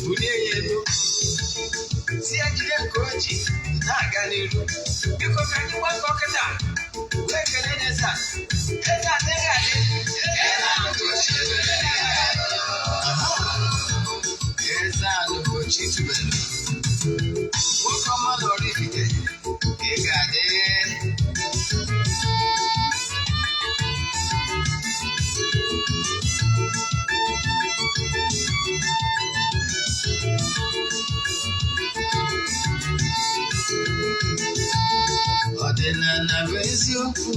Bulie ya elu, si ya jide nke o ji na-aga n'iru. Biko, ka anyị gbakọ kịta wee kelee eze a. Eze adịghị adị. Eze Eze Ugochi tubelu, nwoke ọma na Oraifite, ị ga-adị. Ọdịnala bụ eziokwu,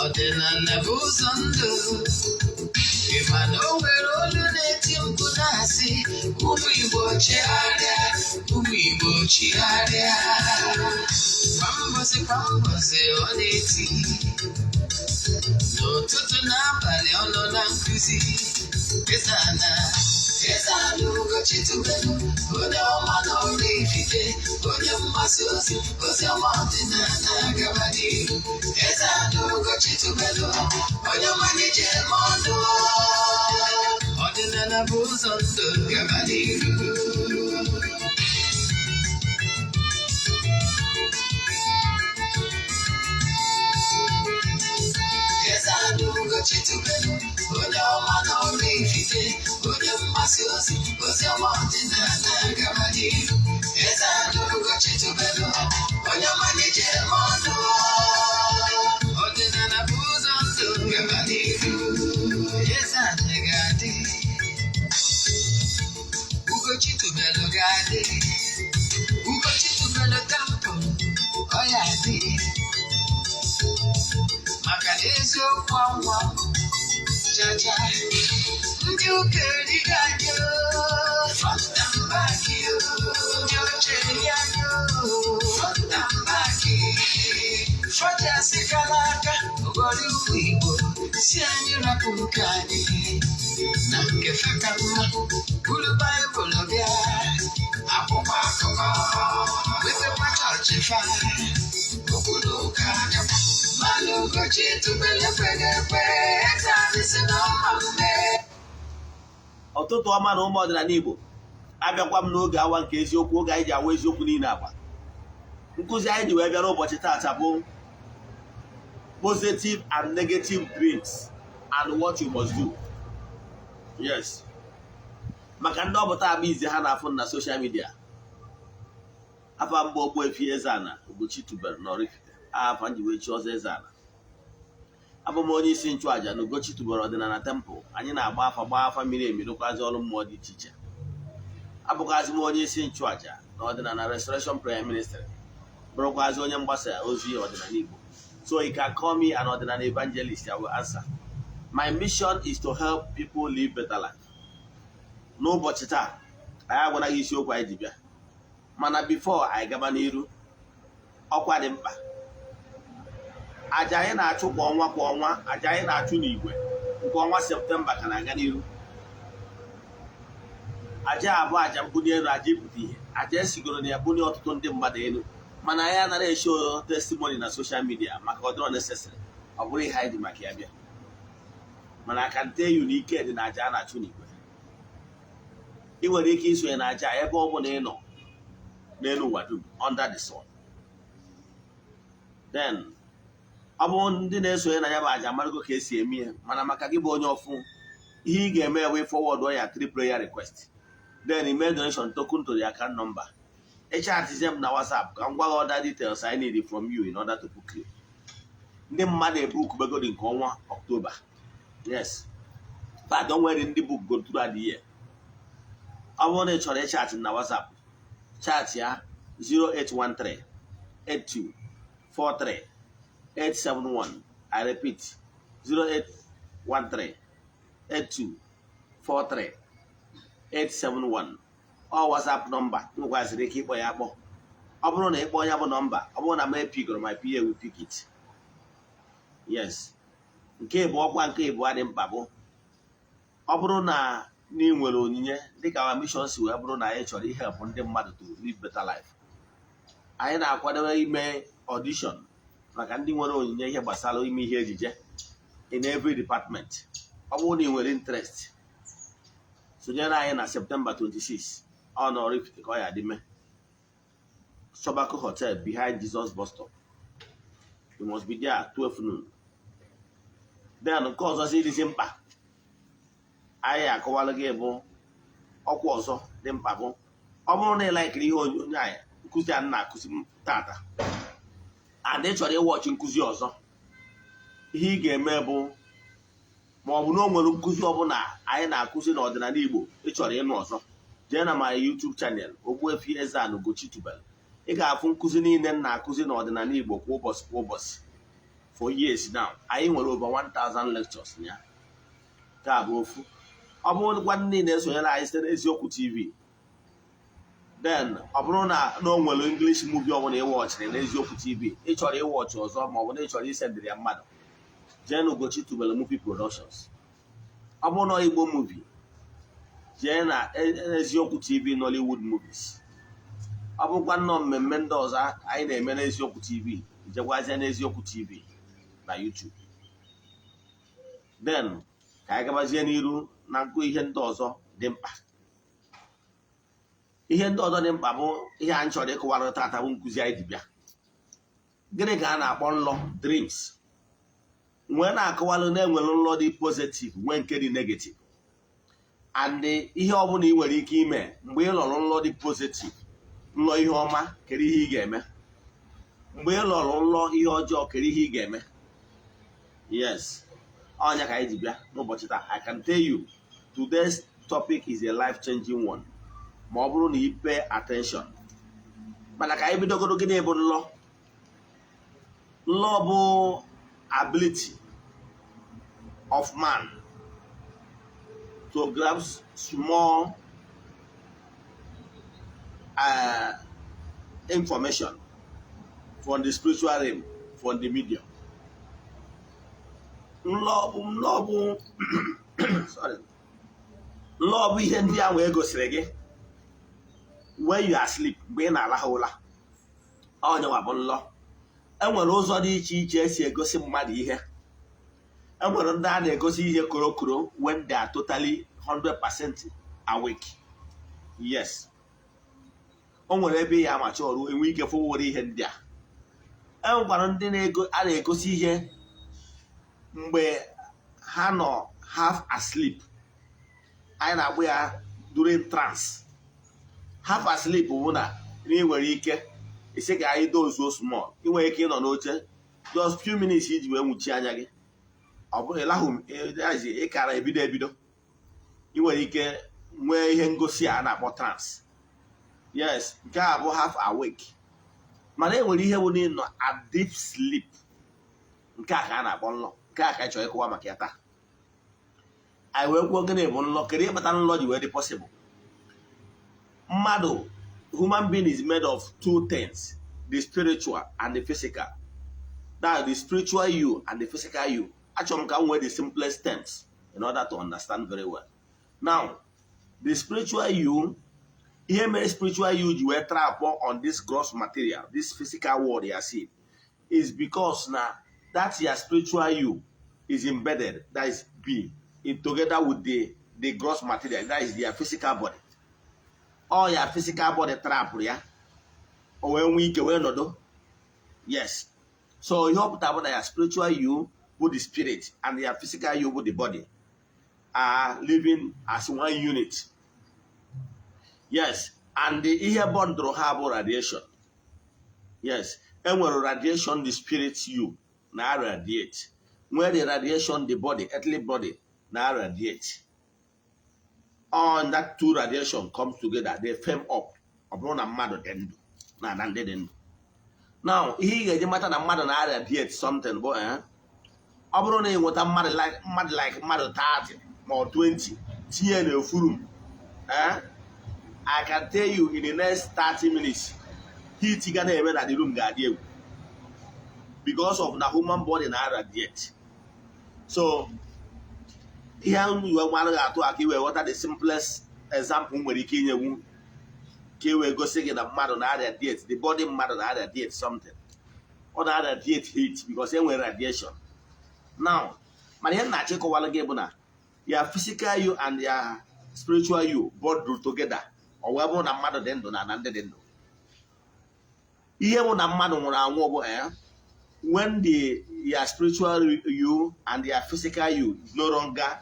ọdịnala bụ ụzọ ndụ. Ị ma na o nwere olu na-eti mkpu na-asị, "Ụmụ Igbo, chigharịa, ụmụ Igbo, chigharịa." Kwa mbọsị kwa mbọsị ọ na-eti, n'ụtụtụ n'abalị ọ nọ na nkụzi. Eze-Ana, Eze-Ana Ugochi tubelu, onye ọma na Oraifite, onye mgbasa ozi ozi ọma ọdịnala, gaba n'ihu. Eze-Ana Ugochi tubelu, onye ọma na-eje eme ọnụ. Ọdịnala bụ ụzọ ndụ, gaba n'ihu. Eze-Ana Ugochi tubelu, onye ọma na Oraifite, onye mgbasa ozi ozi ọma ọdịnala, gaba n'ihu. Eze-Ana Ugochi tubelu, onye ọma na-eje eme ọnụ. Ọdịnala bụ ụzọ ndụ, gaba n'ihu. Eze-Ana ga-adị, Ugochi tubelu ga-adị, Ugochi tubelu temple ọ ya adị, maka na eziokwu anwa jaja. Ndị ụka erighị anyị front and back, ndị oche eri anyị front and back. Fọjasị kara aka ụghọrọ ụmụ Igbo si anyị rapụ nke anyị na nke fe ka mma. Buru Baịbụl bịa, akwụkwọ akụkọ, mepekwa chọọchị fa, okwu na ụka. Mana Ugochi tubelu ekweghị ekwe. Eze anyị si na ọma mme. Ọtụtụ ọma na ụmụ ọdịnala Igbo, abịakwa m n'oge awa nke eziokwu, oge anyị ji awa eziokwu niile agba. Nkụzi anyị ji wee bịa n'ụbọchị taata bụ positive and negative dreams and what you must do. Yes, maka ndị ọbụta agba ize ha na-afụ na social media, afa mgbe Ogbuefi Eze-Ana Ugochi tubelu na Oraifite, afa nji wee chi ọzọ Eze-Ana. Abụ m onye isi nchụaja na Ugochi tubelu ọdịnala temple. Anyị na-agba afa, gbaa afa miri emi, rụkwazi ọrụ mmụọ dị iche iche. Abụkwazị m onye isi nchụaja na ọdịnala Restoration Prayer Ministry, bụrụkwazị onye mgbasa ozi ọdịnala Igbo. So you can call me an ọdịnala evangelist, I will answer. My mission is to help people live better life. N'ụbọchị taa, anyị agwaraghị isiokwu anyị ji bịa, mana before anyị gaba n'iru, ọkwa dị mkpa: aja anyị na-achụ kwa ọnwa kwa ọnwa, aja anyị na-achụ n'igwe nke ọnwa Septemba ka na-aga n'iru. Aja abụọ, aja mbuli elu, aja ịpụta ihe, aja esigoro na ya bulie ọtụtụ ndị mmadụ elu, mana anyị anaghị eshow testimony na social media maka ọ dịrọ necessary. Ọ bụrụ ihe anyị dị maka ya bịa, mana aka nte yu na ike dị na aja a na-achụ n'igwe. Ị nwere ike isonye na aja ebe ọ bụla ị nọ n'elu ụwa dum under the sun. Then ọ bụrụ ndị na-esonye na ya bụ aja amarago ka esi eme ya, mana maka gị bụ onye ọfụ, ihe ị ga-eme wee forward ya three prayer request, then email donation token to the account number. Echatizie m na WhatsApp ka m gwa gị other details I need from you in order to book you. Ndị mmadụ ebookubegodi nke ọnwa Ọktoba. Yes, but don't worry, ndị book go through the year. Ọ bụrụ na ị chọrọ ịchat na WhatsApp, chat ya 0813 82 43 871. I repeat, 0813 82 43 871. Ọ WhatsApp nọmba, nwekwaziri ike ịkpọ ya akpọ. Ọ bụrụ na ịkpọ ya bụ nọmba, ọ bụrụ na m epigoro, my PA will pick it. Yes, nke bụ ọkwa nke ịbụọ dị mkpa bụ, ọ bụrụ na ị nwere onyinye, dịka our mission si wee bụrụ na anyị chọrọ ihelp ndị mmadụ to live better life, anyị na-akwadobe ime audition maka ndị nwere onyinye ihe gbasara ime ihe ejije in every department. Ọ bụrụ na ị nwere interest, Sonyere anyị na September 26, ọ na Oraifite ka ọ ya dị mee, Sobako Hotel, behind Jesus bus stop. You must be there at 12 noon. Then nke ọzọ si dịzi mkpa anyị akọwala gị bụ ọkwa ọzọ dị mkpa bụ, ọ bụrụ na ị likeiri ihe onyonyo anyị, nkụzi a na-akụzi m tata, and ị chọrọ ịwatchị nkụzi ọzọ, ihe ị ga-eme bụ, ma ọ bụ na o nwere nkụzi ọbụla anyị na-akụzi n'ọdịnala Igbo ị chọrọ ịnụ ọzọ, jee na my YouTube channel, Ogbuefi Eze-Ana Ugochi Tubelu. Ị ga-afụ nkụzi niile m na-akụzi n'ọdịnala Igbo kwa ụbọchị, kwa ụbọchị, for years now. Anyị nwere over 1000 lectures na ya. Nke a bụ ofu. Ọ bụrụkwa ndị na-esonyere anyị site n'Eziokwu TV, then ọ bụrụ na o nwere English movie ọbụla ịwatchịrị n'Eziokwu TV, ị chọrọ ịwatchị ọzọ, ma ọ bụ na ị chọrọ isendịrị ya mmadụ, jee na Ugochi Tubelu Movie Productions. Ọ bụrụ na Igbo movie, jee na Eziokwu TV Nollywood movies. Ọ bụrụkwa nnọọ mmemme ndị ọzọ anyị na-eme n'Eziokwu TV, jekwazie n'Eziokwu TV na YouTube. Then ka anyị gabazie n'iru na nkụ ihe ndị ọzọ dị mkpa. Ihe ndị ọzọ dị mkpa bụ ihe anyị chọrọ ịkọwara tata bụ nkụzi anyị ji bịa. Gịnị ka a na-akpọ nlọ, dreams? Nwee na-akọwalụ na enwere nlọ dị positive, nwee nke dị negative, and ihe ọbụla ị nwere ike ime mgbe ị lọrọ nlọ dị positive, nlọ ihe ọma, kedu ihe ị ga-eme? Mgbe ị lọrọ nlọ ihe ọjọọ, kedu ihe ị ga-eme? Yes, ọnya ka anyị ji bịa n'ụbọchị taa. I can tell you today's topic is a life changing one ma ọ bụrụ na ị pay attention. Mana ka anyị bidogoro, gịnị bụ nlọ? Nlọ bụ ability of man to grab small information from the spiritual realm, from the medium. Nlọ bụ, sorry, nlọ bụ ihe ndị ahụ e gosiri gị when you are asleep, mgbe ị na-arahụ ụra. Onyenwa bụ nlọ. Enwere ụzọ dị iche iche esi egosi mmadụ ihe. Enwere ndị a na-egosi ihe korokoro when they are totally 100% awake. Yes, o nwere ebe ya amacha ọrụ enwe ike fụwere ihe ndị a. Enwekwara ndị a na-egosi ihe mgbe ha nọ half asleep. Anyị na-agbụ ya during trance. Half asleep bụ na ị nwere ike isi ka anyị dozuo small, ị nwere ike ịnọ n'oche just few minutes iji wee nwuchi anya gị. Ọ bụrụ ịlahụ ịkara ebido ebido, ị nwere ike nwee ihe ngosi a na-akpọ trance. Yes, nke a bụ half awake. Mana e nwere ihe bụ na ịnọ at deep sleep. Nke a ka a na-akpọ nlọ. Nke a ka anyị chọrọ ịkọwa maka ya taa. Anyị wee kwuo, gịnị bụ nlọ? Kedu ihe kpatara nlọ ji wee dị possible? Mmadụ, human being is made of two things, the spiritual and the physical. Now, the spiritual you and the physical you. Achọrọ m ka m nwee the simplest terms in order to understand very well. Now, the spiritual you, ihe mere spiritual you ji wee trap on this gross material, this physical world you are seeing, is because na that your spiritual you is embedded, that is be in together with the gross material, that is their physical body. All your physical body trap ya, o wee nwee ike wee nọdụ. Yes, so ihe ọ pụtara bụ na ya spiritual you bụ the spirit and your physical you bụ the body are living as one unit. Yes, and ihe bondụrụ ha bụ radiation. Yes, enwere radiation the spirit you na radiate, nwere the radiation the body, earthly body na radiate. On that two radiation comes together, they firm up, ọ bụrụ na mmadụ dị ndụ na ana ndị dị ndụ. Now, ihe ị ga-eji mata na mmadụ na radiate something bụ ọ bụrụ na ị nweta mmadụ like mmadụ 30 ma ọ 20 tinye n'ofu room, I can tell you in the next 30 minutes, heat ga na-eme na the room ga-adị egwu because of na human body na radiate. So ihe ahụ iwe mmadụ ga-atụ aka iwe ghọta, the simplest example nwere ike inyewu ka e wee gosi gị na mmadụ na-radiate, the body mmadụ na-radiate something, ọ na-radiate heat because e nwere radiation. Now, mana ihe m na-achọ ịkọwara gị bụ na your physical you and your spiritual you bond together, ọ wee bụrụ na mmadụ dị ndụ na ndị dị ndụ. Ihe bụ na mmadụ nwụrụ anwụ bụ when the your spiritual you and your physical you is no longer,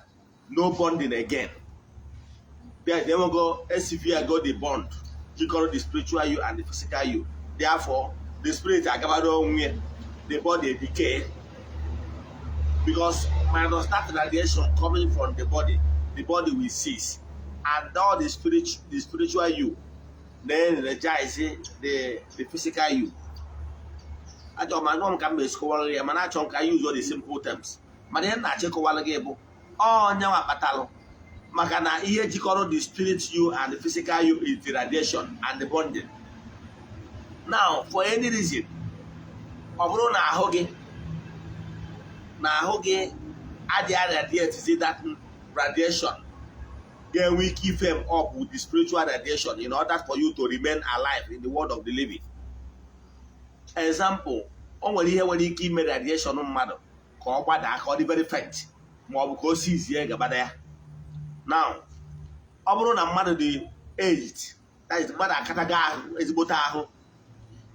no bonding again. There will go SCV go the bond jikọrọ the spiritual you and the physical you. Therefore, the spirit agabado onwe ya, the body decay, because minus that radiation coming from the body, the body will cease, and all the spiritual you then energize the physical you. Achọrọ m agwa m ka m esi kọwara gị ya, mana achọrọ m ka anyị use all the simple terms. Mana ihe m na-achọ ịkọwara gị bụ ọnya nwa kpatalụ maka na ihe jikọrọ the spirit you and the physical you is the radiation and the bonding. Now, for any reason, ọ bụrụ na ahụ gị adịghị radiate that radiation ga-enwe ike ifem up with the spiritual radiation in order for you to remain alive in the world of the living. Example, o nwere ihe nwere ike ime radiation mmadụ ka ọ gbadaa, ka ọ dị very faint, ma ọ bụ ka o sizie gabada ya. Now, ọ bụrụ na mmadụ dị aged, that is, mmadụ akatago ahụ ezigbote ahụ,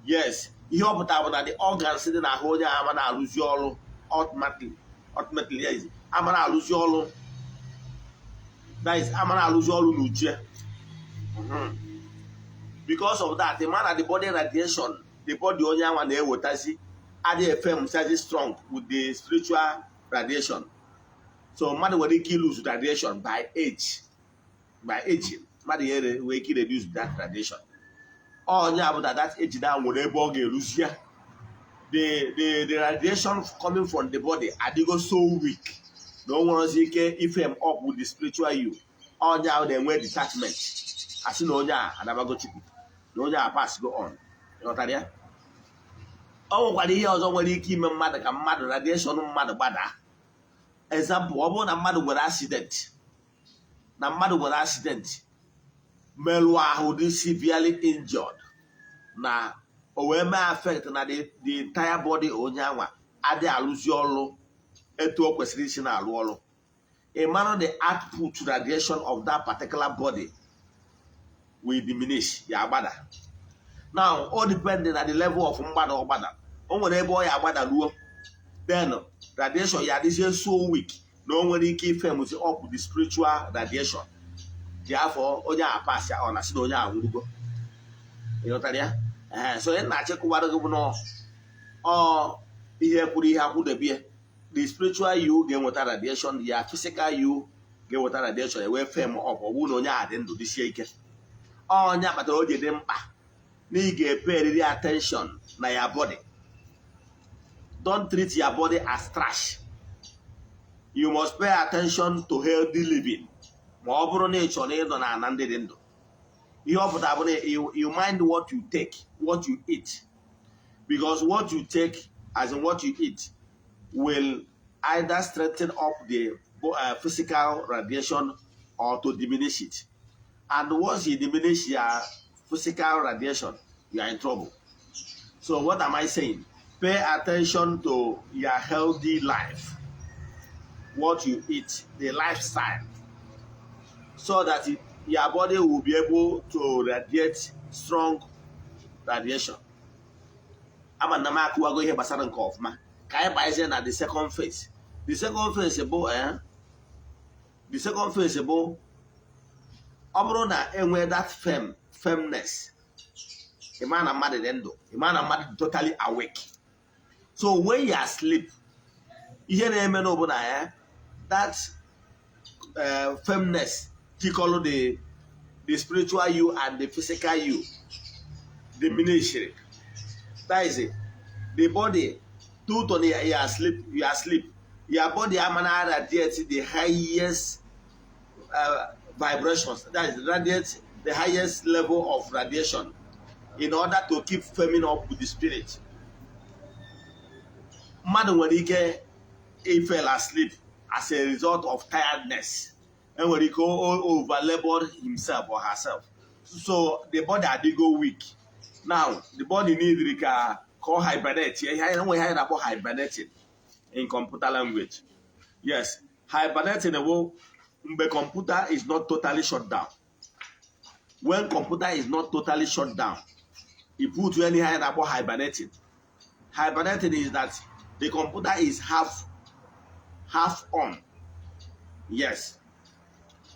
yes, ihe ọ pụtara bụ na the organs dị n'ahụ onye ahụ ama na-arụzi ọrụ automatically, yes, ama na-arụzi ọrụ, that is, ama na-arụzi ọrụ n'uche. Because of that, the man na the body radiation, the body onye anwa na-ewetazi adịghị efemsazi strong with the spiritual radiation. So mmadụ nwere ike lose radiation by age, by aging. Mmadụ ya nwere ike reduce that radiation. Onye abụ na that age na nwere ebe ọ ga-eruzi ya, the radiation coming from the body adịgo so weak na o nwerozi ike ifem up with the spiritual you. Onye ahụ na-enwe detachment, asị na onye a anabago Chukwu, na onye a pass go on. Ịghọtara ya? Ọ nwekwara ihe ọzọ nwere ike ime mmadụ ka mmadụ radiation mmadụ gbadaa. Example, ọ bụrụ na mmadụ nwere accident, na mmadụ nwere accident, merụọ ahụ, dị severely injured, na o wee mee affect na the entire body onye anwa adịghị arụzi ọrụ etu o kwesịrị isi na-arụ ọrụ. Ị mara, the output radiation of that particular body will diminish, ya agbada. Now, o depend na the level of mgbada ọ gbada. O nwere ebe ọ ya agbada ruo, then radiation ya adịzie so weak na o nwere ike ifemzi up the spiritual radiation. Therefore, onye a pass ya, ọ na-asị na onye a nwụrụgo. Ịghọtara ya? Ee. So ị na-achịkọwara gị bụ na ọ ihe kwuru ihe akwụdebie, the spiritual you ga-enweta radiation, ya physical you ga-enweta radiation, ewee fem up, ọ bụrụ na onye a dị ndụ, dịsie ike. Onye kpatara o ji dị mkpa na ị ga-epay eriri attention na ya body. Don't treat your body as trash. You must pay attention to healthy living ma ọ bụrụ na ị chọrọ ịnọ na ana ndị dị ndụ. Ihe ọ pụtara bụ na you mind what you take, what you eat, because what you take, as in what you eat, will either strengthen up the physical radiation or to diminish it. And once you diminish your physical radiation, you are in trouble. So what am I saying? Pay attention to your healthy life, what you eat, the lifestyle, so that your body will be able to radiate strong radiation. Ama na m akụwago ihe gbasara nke ọfụma. Ka anyị banyezie na the second phase. The second phase bụ ọ bụrụ na enwee that firmness, ịma na mmadụ dị ndụ, ịma na mmadụ dị totally awake. So when you are asleep, ihe na-eme n'obodo ya, that firmness jikọrọ the spiritual you and the physical you diminish. That is it. The body, due to the you are asleep, your body amana radiate the highest vibrations, that is, radiate the highest level of radiation in order to keep firming up with the spirit. Mmadụ nwere ike ifell asleep as a result of tiredness. Enwere ike over labored himself or herself, so the body adịgo weak. Now the body need ka ọ hibernate. Ihe anyị enwe, ihe anyị na-akpọ hibernating in computer language, yes, hibernating bụ Mgbe computer is not totally shut down, when computer is not totally shut down, you put any ihe na-akpọ hibernating. Hibernating is that the computer is half half on. Yes,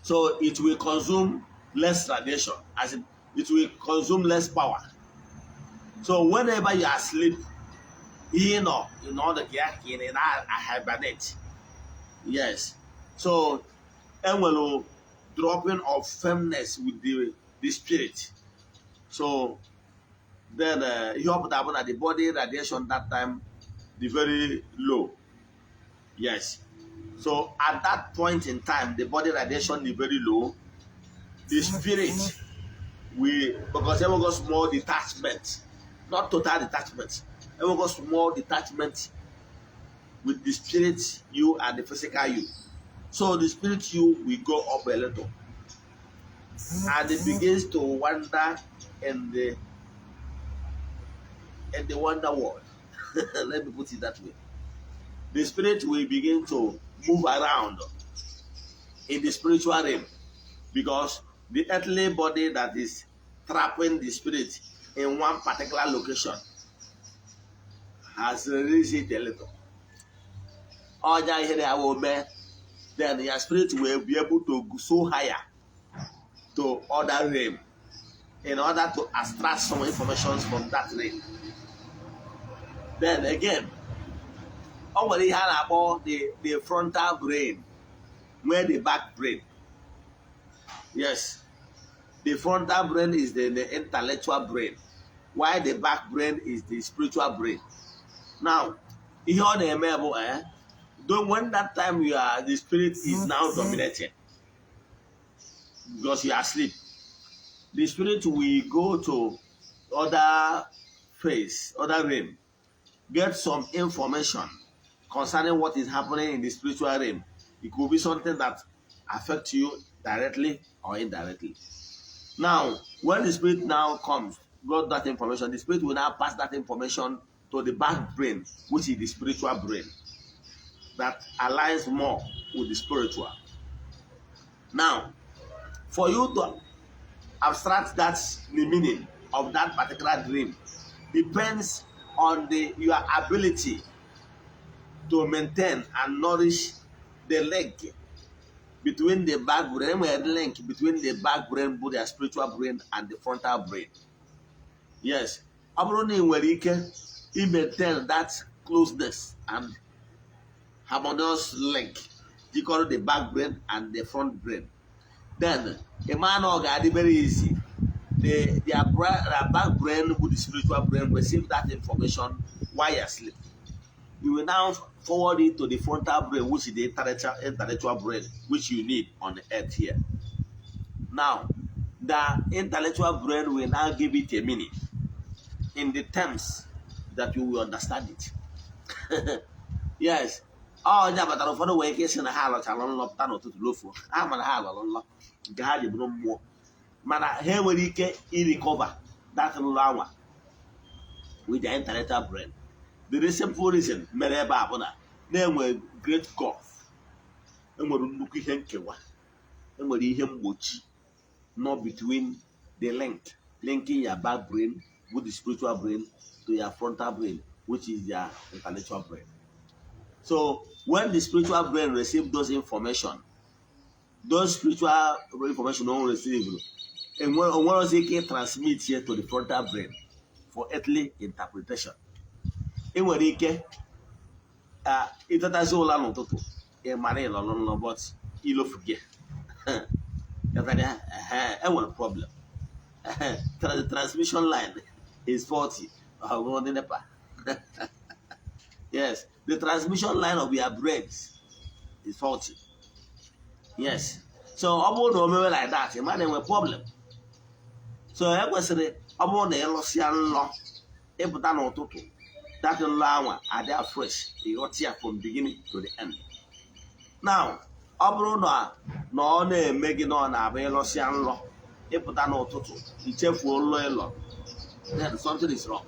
so it will consume less radiation, as in it will consume less power. So whenever you are asleep, ihe nọ in order ka ya ka ị na hibernate. Yes, so enwere dropping of firmness with the spirit. So then ihe ọ pụtara bụ na the body radiation that time dị very low. Yes, so at that point in time, the body radiation is very low. The spirit will, because enwego small detachment, not total detachment, enwego small detachment with the spirit you and the physical you. So the spirit you will go up a little and it begins to wander in the wonder world. Let me put it that way. The spirit will begin to move around in the spiritual realm because the earthly body that is trapping the spirit in one particular location has released it a little. Ọja ihe na-awụ ome, then your spirit will be able to go so higher to other realm in order to extract some information from that realm. Then again, o nwere ihe a na-akpọ the frontal brain nwee the back brain. Yes, the frontal brain is the intellectual brain, while the back brain is the spiritual brain. Now, ihe ọ na-eme bụ though when that time you are, the spirit is now dominating because you are asleep, the spirit will go to other phase, other realm, get some information concerning what is happening in the spiritual realm. It could be something that affects you directly or indirectly. Now, when the spirit now comes, got that information, the spirit will now pass that information to the back brain, which is the spiritual brain that aligns more with the spiritual. Now, for you to abstract that, the meaning of that particular dream depends on the your ability to maintain and nourish the link between the back brain, enwere link between the back brain bụ their spiritual brain and the frontal brain. Yes, ọ bụrụ na ị nwere ike i maintain that closeness and harmonious link jikọrọ the back brain and the front brain, then ị maa na ọ ga-adị very easy. Their back brain with the spiritual brain receive that information while you're asleep. You will now forward it to the frontal brain, which is the intellectual brain, which you need on the earth here. Now, the intellectual brain will now give it a meaning in the terms that you will understand it. Yes. Ọ ya batara ụfọdụ nwere ike ịsị na ha alọchala nlọ, pụta n'ụtụtụ lofuo ha, mana ha alọrọ nlọ nke ha ji bụrụ mmụọ, mana ha enwere ike i recover that nlọ anwa with their intellectual brain. The simple reason mere ebe a bụ na na-enwe great gulf, enwere nnukwu ihe nkewa, enwere ihe mgbochi nọ between the link linking your back brain with the spiritual brain to your frontal brain, which is your intellectual brain. So when the spiritual brain receive those information, those spiritual information o receive, enwere ike transmit here to the frontal brain for earthly interpretation. Ị nwere ike ịtetazi ụla n'ụtụtụ, ị mara ịlọrọ nlọ, but ilofuge enwere problem. The transmission line is faulty. Ọ bụrụ ndị NEPA. Yes, the transmission line of your brains is faulty. Yes, so ọ bụrụ na o mewe like that, ị ma na enwe problem. So e kwesịrị ọ bụrụ na ịlụsịa nlọ, ịpụta n'ụtụtụ, that nlọ anwa adịa fresh, ịghọta ya from beginning to the end. Now, ọ bụrụ na ọ na-eme gị na ọ na-abụ ịlụsịa nlọ, ịpụta n'ụtụtụ, ichefuo nlọ ịlọ, then something is wrong.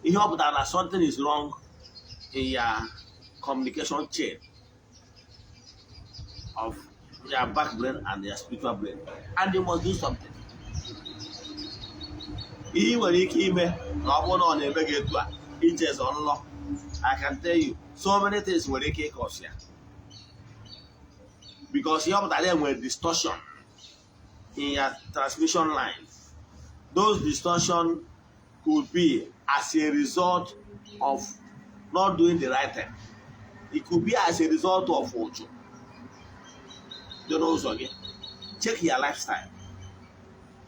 Ihe ọ pụtara na something is wrong in your Communication chain of their back brain and their spiritual brain, and you must do something. Ihe ị nwere ike ime na ọ bụrụ na ọ na-eme gị etu a, ichezọ nlọ, I can tell you so many things nwere ike ịcause ya, because ihe ọ pụtara, ya nwere distortion in your transmission line. Those distortion could be as a result of not doing the right thing. It could be as a result of ụchụ dị n'ụzọ gị. Check your lifestyle.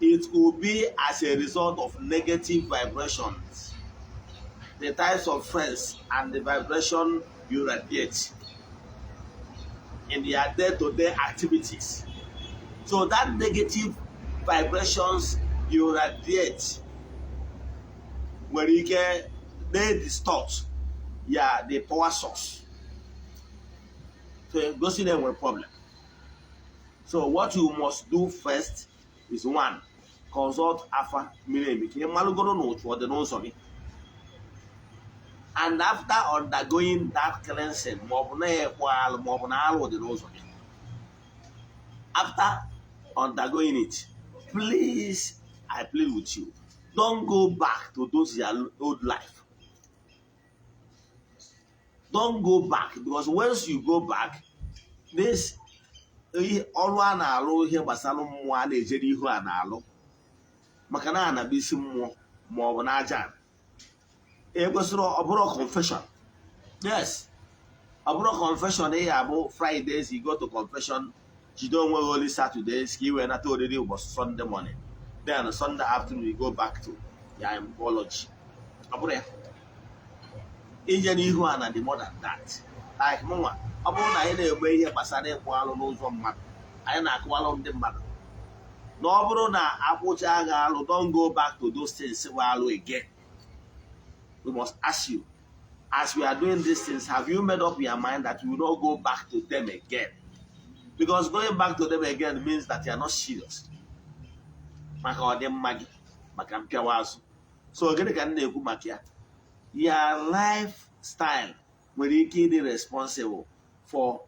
It could be as a result of negative vibrations, the types of friends and the vibration you radiate in your day-to-day activities. So that negative vibrations you radiate nwere ike na-distort ya, the power source. So gosi na enwere problem. So what you must do first is, one, consult afa miri emi ka ị malụgoro na ụchụ ọ dị n'ụzọ gị. And after undergoing that cleansing, ma ọ bụ na ekpo alụ, ma ọ bụ na alụ dị n'ụzọ gị, after undergoing it, please, I plead with you, don't go back to those your old life. Don't go back, because once you go back, this ọrụ a na-alụ, ihe gbasara mmụọ a na-ejere ihu a na-alụ, maka na anabụ isi mmụọ ma ọ bụ na aja ekwesịrị, ọ bụrụ confession. Yes, ọ bụrụ confession, ị ya abụ Fridays you go to confession, jide onwe gị only Saturdays ka ị wee nata oriri ụbọchị Sunday morning, then Sunday afternoon you go back to your apology. Ọ bụrụ ya, ije n'ihu a na the more than that. Like mụnwa, ọ bụrụ na anyị na-eme ihe gbasara ịkwụ alụ n'ụzọ mmadụ, anyị na-akụwalụ ndị mmadụ na ọ bụrụ na akwụcha gị alụ, don't go back to those things bụ alụ again. We must ask you, as we are doing these things, have you made up your mind that you will not go back to them again? Because going back to them again means that you are not serious maka ọdịmma gị, maka mpịawa azụ. So gịnị ka m na-ekwu maka ya? Your lifestyle nwere ike ịdị responsible for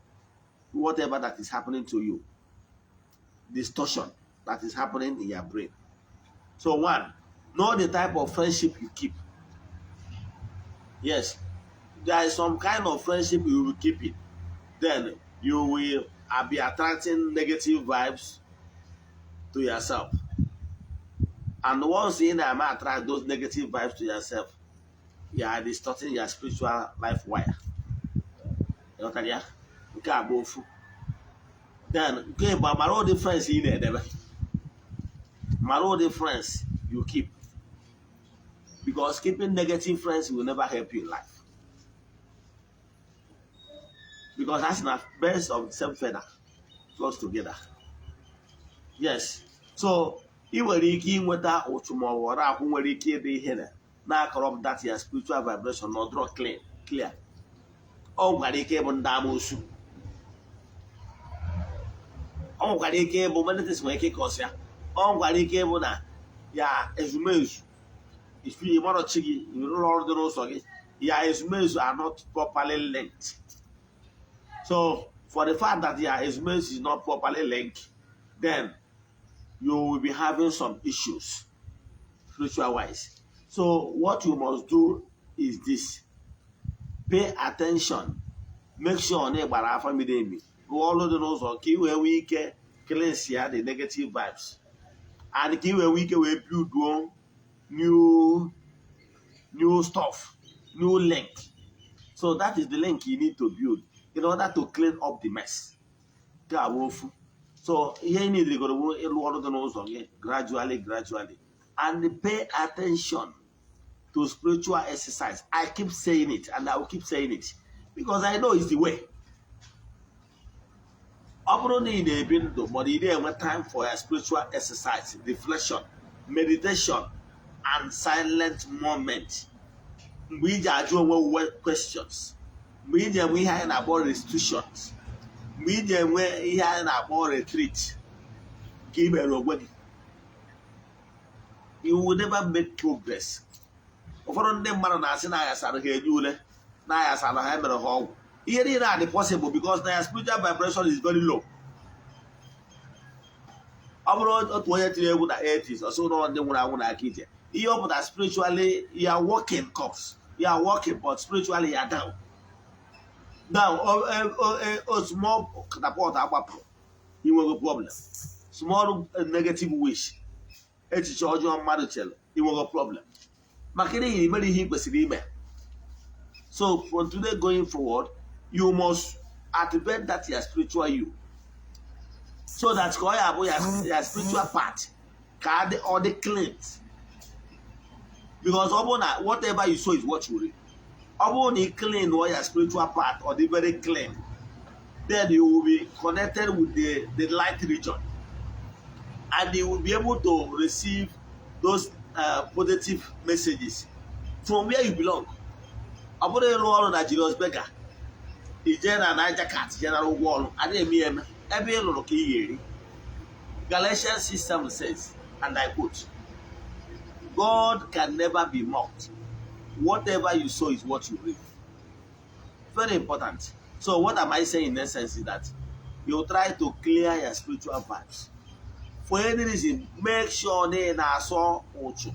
whatever that is happening to you, distortion that is happening in your brain. So one, know the type of friendship you keep. Yes, there is some kind of friendship you will keep it, then you will be attracting negative vibes to yourself. And once you na attract those negative vibes to yourself, you are distorting your spiritual life wire. Ịghọtara ya? Nke a bụ ofu. Then nke bụ, mara ụdị friends ị na-edebe, mara ụdị friends you keep, because keeping negative friends will never help you in life, because that's na birds of the same feather flocks together. Yes, so ị nwere ike inweta ụchụ ma ọ bụ ọrụ akwụ nwere ike ịdị ihe na na-corrupt that your spiritual vibration na ọdụrọ clean clear. Ọ nwekwara ike ịbụ ndị amoosu, ọ nwekwara ike ịbụ many things nwere ike ịcause ya. Ọ nwekwara ike ịbụ na ya ezumezu ifi ịmarọchi gị rụrụ ọrụ dị n'ụzọ gị, ya ezumezu are not properly linked. So for the fact that your ezumezu is not properly linked, then you will be having some issues spiritual wise. So what you must do is this: pay attention, make sure na ị gbara afa miri emi, rụọ ọrụ dị n'ụzọ ka ị wee nwee ike cleanse ya the negative vibes and ka ị wee nwee ike wee build new stuff, new link. So that is the link you need to build in order to clean up the mess. Nke a bụ ofu. So ihe ị need goro bụ ịrụ ọrụ dị n'ụzọ gị gradually, gradually, and pay attention to spiritual exercise. I keep saying it and I will keep saying it because I know it's the way. Ọ bụrụ na ị na-ebi ndụ but ị na-enwe time for your spiritual exercise, reflection, meditation and silent moment, mgbe iji ajụ onwe uwe questions, mgbe iji enwe ihe anyị na-akpọ restitutions, mgbe iji enwe ihe anyị na-akpọ retreat ka ị mere onwe gị, you will never make progress. Ụfọdụ ndị mmadụ na-asị na ayasara ha enye ule, na ayasara ha, emere ha ọgwụ. Ihe niile a dị possible because na ya spiritual vibration is very low. Ọ bụrụ otu onye tiri egwu na 80s, ọsọ ụlọ ndị nwụrụ anwụ na aka ije, ihe ọ pụtara, spiritually you are walking corpse. You are walking, but spiritually you are down now. O small catapult agbapụrụ, inwego problem. Small negative wish, echiche ọjọọ mmadụ chere, inwego problem, maka n'ihi imere ihe ị kwesịrị ime. So from today going forward, you must activate that your spiritual you, so that ka ọ ya abụ ya spiritual part ka adị, ọ dị clean, because ọ bụrụ na whatever you sow is what you reap. Ọ bụrụ na ị clean or your spiritual part or dị very clean, then you will be connected with the light region and you will be able to receive those positive messages from where you belong. Ọ bụrụ ịrụ ọrụ na Julius Berger, ije na Niger Cat jenara ụgwọ ọrụ, adịghị eme ya eme. Ebe ị lụrụ ka ị ga-eri. Galatians 6:7 says, and I quote, "God can never be mocked. Whatever you sow is what you reap." Very important. So what am I saying in essence is that you try to clear your spiritual vibes. For any reason, make sure na ị na-asọ ụchụ.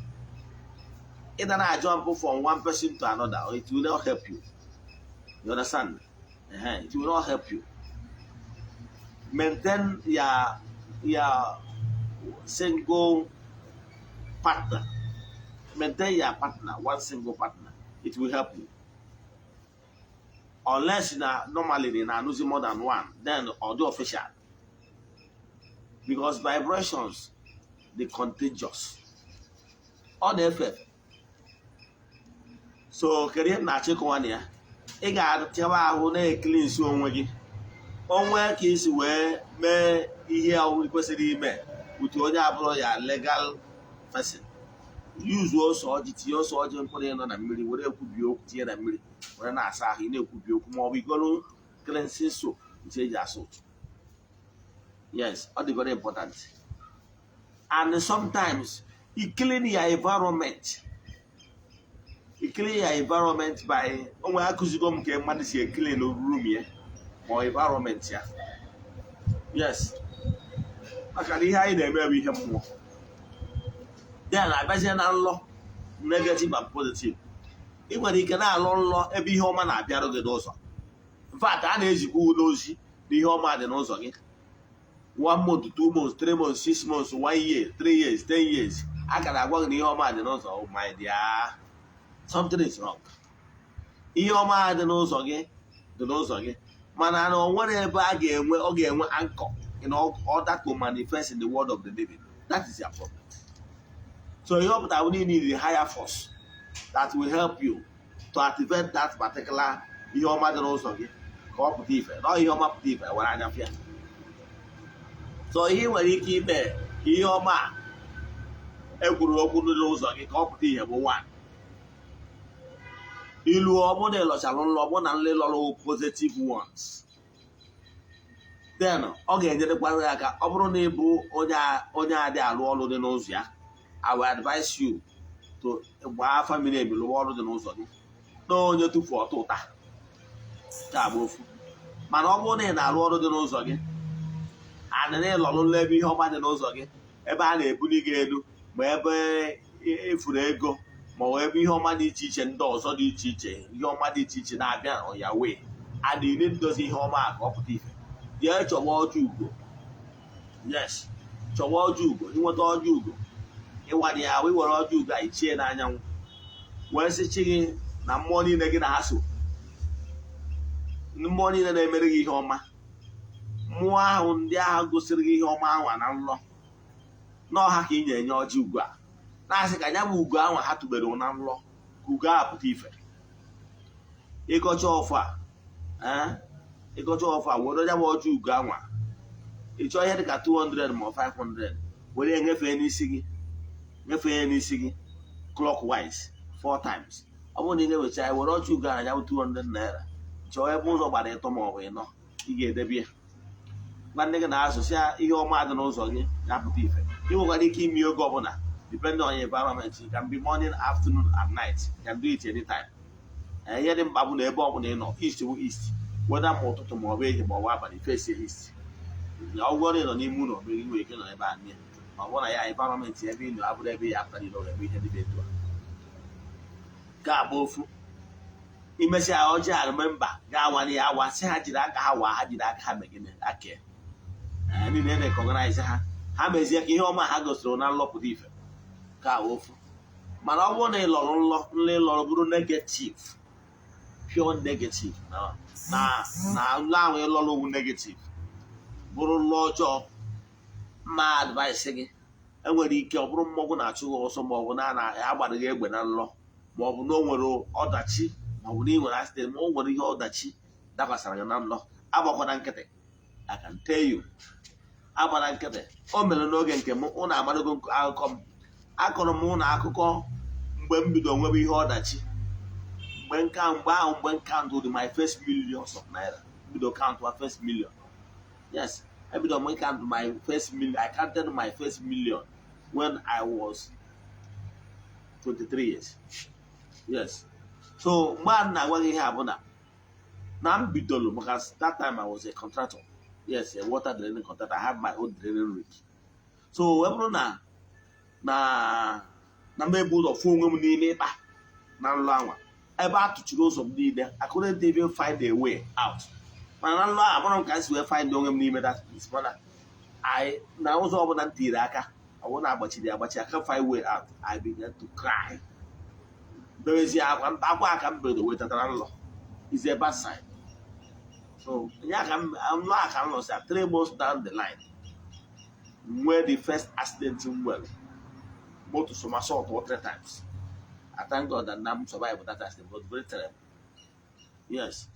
Ị na jump from one person to another, it will not help you. You understand? It will not help you. Maintain your single partner. Maintain your partner, one single partner. It will help you. Unless na normally they na losing more than one, then or do official. Because vibrations, they contagious. Ọ na-efe efe. So kedu ihe m na-achọ ịkọwa na ya? Ị ga-achebe ahụ na-ecleanse onwe gị. Onwe ka isi wee mee ihe ọbụla kwesịrị ime utu onye abụrụ ya legal person. Use ose ọjị, tinye ose ọjị mkpụrụ ịnọ na mmiri, were ekwubi okwu, tinye na mmiri, were na-asa ahụ. Ị na-ekwubi okwu, ma ọ bụ igolu cleansing soap nke eji asa ụtụ. Yes, ọ dị very important. And sometimes you clean your environment. You clean your environment by onwe akụzigo m ka mmadụ si clean room ya ma ọ environment ya. Yes, maka na ihe anyị na-eme bụ ihe mmụọ. Then abịazie na nlọ, negative and positive. Ị nwere ike na-alọ nlọ ebe ihe ọma na-abịarụ gị n'ụzọ. In fact, a na-ezikwa n'ozi na ihe ọma dị n'ụzọ gị, one month, 2 months, 3 months, 6 months, one year, 3 years, 10 years, a ka na-agwa gị na ihe ọma dị n'ụzọ. Oh my dear, something is wrong. Ihe ọma dị n'ụzọ gị dị n'ụzọ gị, mana na o nwere ebe a ga-enwe, ọ ga-enwe anchor in order to manifest in the world of the living. That is your problem. So ihe ọ pụtara bụ niile need a higher force that will help you to activate that particular ihe ọma dị n'ụzọ gị ka ọ pụta ife na ihe ọma pụta ife were anya fịa. So ihe ị nwere ike ime ka ihe ọma a ekwuru okwu dị n'ụzọ gị ka ọ pụta ihe bụ one, ilu ọ bụrụ na ị lọchara nlọ, ọ bụrụ na nlọ lọrọ positive ones, then ọ ga-enyerekwara ya aka. Ọ bụrụ na ị bụ onye adị alụ ọrụ dị n'ụzọ ya, I will advise you to gbaa family emi, lụwa ọrụ dị n'ụzọ gị na onye tufu ọtọ ụta ka agba ofu. Mana ọ bụrụ na ị na-arụ ọrụ dị n'ụzọ gị and na ịlọrụ nlọ ebe ihe ọma dị n'ụzọ gị, ebe a na-ebuli gị elu, ma ebe efuru ego, ma ọ bụ ebe ihe ọma dị iche iche, ndị ọzọ dị iche iche, ihe ọma dị iche iche na-abịa on your way, and you need dozi ihe ọma a ka ọ pụta ife, jee chọwa ọjọ ugo. Yes, chọwa ọjọ ugo. Ịnweta ọjọ ugo, ịwanye ya, iwere ọjọ ugo a ichie n'anyanwụ, wee sị chi gị na mmụọ niile gị na ha so, mmụọ niile na-emere gị ihe ọma, mmụọ ahụ, ndị ahụ gosiri gị ihe ọma ahụ na nlọ, n'ọha ka ị na-enye ọjị ugo a, na-asị ka ya bụ ugo ahụ ha tụbere na nlọ, ka ugo ahụ pụta ife. Ịgọcha ọfọ a, ịgọcha ọfọ a, were ya bụ ọjị ugo anwa, ị chọọ ihe dịka 200 ma ọ 500, were ya nyefee n'isi gị, nyefee ya n'isi gị clockwise four times. Ọ bụrụ na ị na-ewecha ya, were ọjị ugo ahụ ya bụ 200 naira, chọọ ebe ụzọ gbara ịtọ ma ọ bụ ịnọ ị ga-edebe ya. Gwa ndị gị na-asụ ya, ihe ọma dị n'ụzọ gị ga-apụta ife. Ị nwekwara ike ime oge ọbụla, depending on your environment. It can be morning, afternoon and night. You can do it anytime. Ihe dị mkpa bụ na ebe ọbụla ị nọ, east bụ east. Weda ma ụtụtụ ma ọ bụ ehihie ma ọ bụ abalị, face east. Na ọ bụrụ na ị nọ n'ime ụlọ, ị nwere ike nọ ebe a mee. Ma ọ bụrụ na ya environment ebe ị nọ abụrụ ebe ya apụta niile, ọ ga-eme ihe dị etu a. Nke a bụ ofu. Imesịa ọjị a, remember, ga-awali ya awa, sị ha jiri aka ha waa, ha jiri aka ha megide aka ya niile recognize ha, ha mezie ka ihe ọma ha gosiri na nlọpụta ife. Ka ofu. Mana ọ bụrụ na ị lọrọ nlọ, nlọ ị lọrọ bụrụ negative, pure negative, na nlọ ahụ ị lọrọ owu negative, bụrụ nlọ ọjọọ, mma advice gị, enwere ike ọ bụrụ mmọnwụ na-achụ gị ọsọ, ma ọ bụ na agbara gị egbe na nlọ, ma ọ bụ na o nwere ọdachi, ma ọ bụ na ị nwere accident, ma o nwere ihe ọdachi dakwasara gị na nlọ, agbakwana nkịtị. I can tell you, agbara nkịtị. O mere n'oge nke m, ụnụ amarago akụkọ m akọrọ m ụnụ akụkọ mgbe m bido nwebe ihe ọdachi, mgbe nka mgbe ahụ, mgbe m count dị my first millions of naira, bido count my first million. Yes, ebido m count my first million. I counted my first million when I was 23 years. Yes. So mgbe a na-agwa gị ihe a bụ na m bidoro, maka that time I was a contractor. Yes, a water draining contractor. I have my own draining rig. So ọ bụrụ na m ebu ụzọ fụ onwe m n'ime ịkpa na nlọ anwa, ebe a tụchiri ụzọ m niile, I couldn't even find a way out. Mana na nlọ ahụ, abụrụ m ka m si wee find onwe m n'ime that place, mana I na ụzọ ọbụla m tiri aka, ọ bụrụ na agbachiri agbachi, I can't find way out. I began to cry, berezie akwa akwa aka m bedo wetatara nlọ is a bad sign. So ya ka m nlọ a ka m lọsịa, 3 months down the line, nwee the first accident m nwere, motor somersault three times. I thank God that now survive that accident, but very terrible. Yes.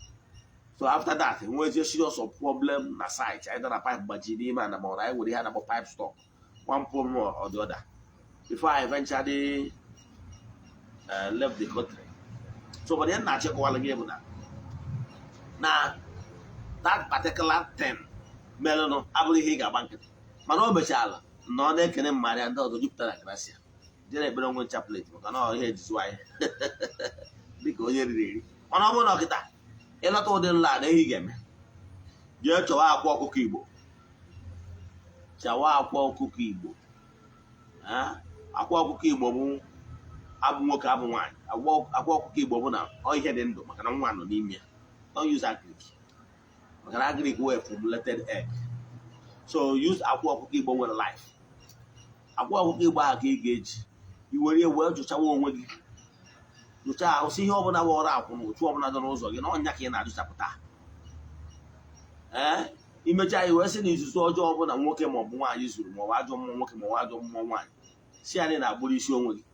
So after that, enwezie serious of problem na site, either na pipe gbajiri n'ime ana, ma ọ na anyị nwere ihe a na-akpọ pipe stop, one problem or the other, before I eventually left the country. So but ihe m na-achịkọwala gị bụ na that particular thing merenụ abụrụ ihe ị ga-agba nkịtị. Mana o mechara na ọ na-ekene mmarịa ndị ọzọ jupụtara na gracia, jere ekpere onwe chaplet, maka na ọ ihe ejizu anyị dịka onye riri eri. Mana ọ bụrụ na ọkịta ịlọta ụdị nla na ihe ị ga-eme, jee chọwa akwa ọkụkọ Igbo, chawa akwa ọkụkọ Igbo. Akwa ọkụkọ Igbo bụ abụ nwoke, abụ nwaanyị. Akwa ọkụkọ Igbo bụ na ọ ihe dị ndụ, maka na nwa nọ n'ime ya. Don't use agric, maka na agric wee formulated egg. So use akwa ọkụkọ Igbo nwere life. Akwa ọkụkọ Igbo ahụ ka ị ga-eji i were ya wee jụchawa onwe gị, jụcha ahụ, sị ihe ọbụla bụ ọrụ akwụna, otu ọbụla dị n'ụzọ gị, na ọnya ka ị na-ajụchapụta. Ee, imechaa ya, wee sị na izuzu ọjọọ ọbụla nwoke maọbụ nwaanyị zuru, maọbụ ajọ mmụọ nwoke maọbụ ajọ mmụọ nwaanyị, si anyị na-agbụrụ isi onwe gị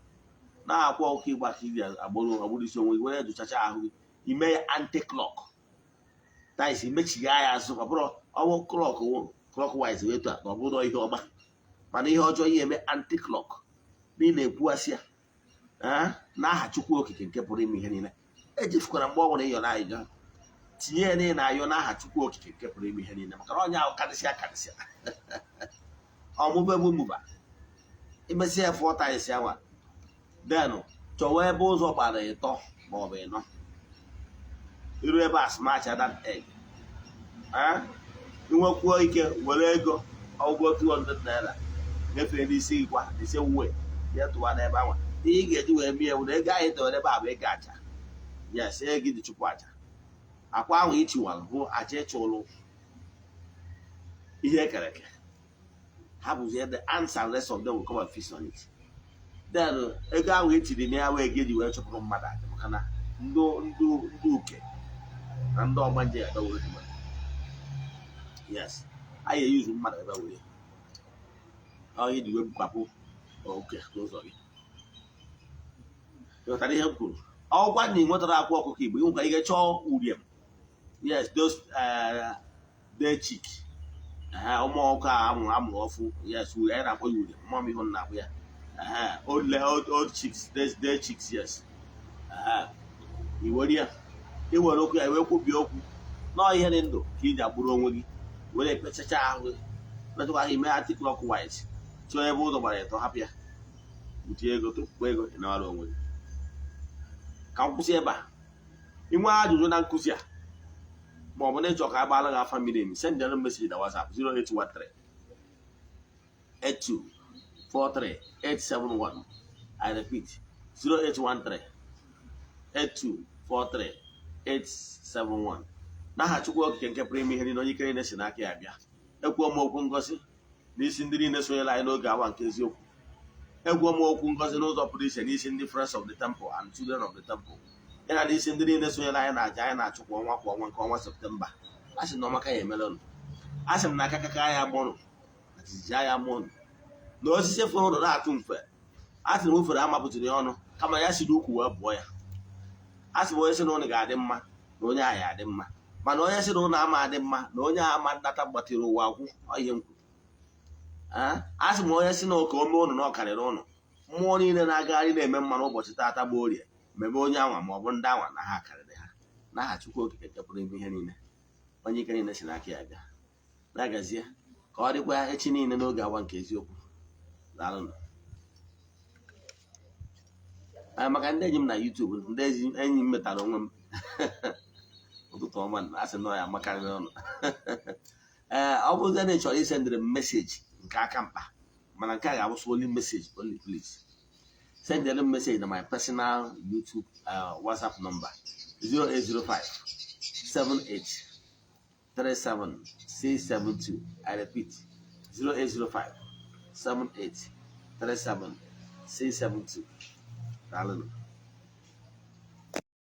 na-akwa ọkụkọ Igbo ka ị ga-agbụrụ isi onwe gị, were jụchacha ahụ gị, ime ya anti-clock tais, imechigha ya azụ. Ọ bụrụ ọwụ clock clockwise wee etu a, na ọ bụrụ ihe ọma, mana ihe ọjọọ ihe eme anti-clock na ị na-ekwuasị ya n'aha Chukwu Okike nke pụrụ ime ihe niile. Ejefukwara mgbe ọ bụla ịyọ na ayịyọ, tinye ya na ị na-ayọ n'aha Chukwu Okike nke pụrụ ime ihe niile, maka na onye ahụ karịsịa karịsịa ọmụba bụ mụba. Imesịa ya four times ya nwa, then chọwa ebe ụzọ gbara ịtọ maọbụ ịnọ, iru ebe a, smash that egg. Inwekwuo ike, were ego ọgwụgwọ 200 naira nyefee n'isi gị kwa the same way, ya tụwa n'ebe ahụ. Ihe ị ga-eji wee mie were ego ahụ edowere ebe a bụ ego aja. Yes, ego iji chụpụ aja. Akwa ahụ ichiwara bụ aja ịchụrụ ihe ekere eke ha bụzie the ants and rest of them will come and feast on it. Then ego ahụ etiri na ya wee ego eji wee chụpụrụ mmadụ aja, maka na ndị uke na ndị ọgbanje ya dọwere mmadụ. Yes, anyị eyuzu mmadụ ebe were ọ iji wee bukwapụ oke n'ụzọ gị. Ịghọtara ihe m kwuru? Ọgwa na ị nwetara akwa ọkụkọ Igbo, ị nwekwara ike chọọ uriem. Yes, those day chick, ụmụ ọkụkọ a amụrụ amụrụ ọfụ. Yes, uri anyị na-akpọ ya uriem, mma m ihu na-akpọ ya old chicks, day chicks. Yes, i were ya, i were okwu ya wee kwubie okwu nọọ ihe dị ndụ ka iji agbụrụ onwe gị, were ekpechacha ahụ gị, metụkwa ahụ, ime anti clockwise, chọọ ebe ụzọ gbara ịtọ, hapụ ya, butie ego, tụpụ ego, ị nara onwe gị. Ka m kwụsị ebe a. Inwe ajụjụ na nkụzi a, Ma ọ bụ na ịchọ ka a gbaala gị afa miri emi, send them message na WhatsApp 0813 82 43 871. I repeat, 0813 82 43 871. N'aha Chukwu Okike nke pụrụ ime ihe niile, onye ike niile si n'aka ya bịa, ekwuo m okwu ngozi n'isi ndị niile sonyere anyị n'oge awa nke eziokwu. Ekwuo m okwu ngozi n'ụzọ pụrụ iche n'isi ndị Friends of the Temple and Children of the Temple, ya na n'isi ndị niile sonyere anyị na aja anyị na-achụ kwa ọnwa kwa ọnwa nke ọnwa Septemba. A sị na ọmaka ya emere ụnụ. A sị m na aka kaka ya mụnụ na jijiji ya mụnụ na osisi fụrụ ụnụ na-atụ mfe. A sị na ofere amapụtara ya ọnụ, kama ya si n'ukwu wee bụọ ya. A sị m, onye sị na ụnụ ga-adị mma, na onye ahụ ya adị mma, mana onye sị na ụnụ ama adị mma, na onye ama nnata gbatịrị ụwa agwụ. Ọ ihe m kwuru. A sị m, onye sị na ụka ome ụnụ na ọ karịrị ụnụ, mmụọ niile na-agagharị na-eme mma n'ụbọchị taata bụ Orie, mebe onye anwa ma ọ bụ ndị anwa na ha karịrị ha. N'aha Chukwu Okike nke pụrụ ime ihe niile, onye ike niile si n'aka ya bịa, na-agazie ka ọ dịkwa echi niile n'oge awa nke eziokwu. Daalụnụ. Maka ndị enyi m na YouTube, ndị enyi m metara onwe m, ụtụtụ ọma. Na asị na ọ ya amakarịrị ọnụ. Ee, ọ bụrụ na ị chọrọ isendịrị m message nke aka mkpa, mana nke a ga-abụsị only message only, please sendịrị m message na my personal YouTube WhatsApp number, 0805 78 37 672. I repeat, 0805 78 37 672. Daalụnụ.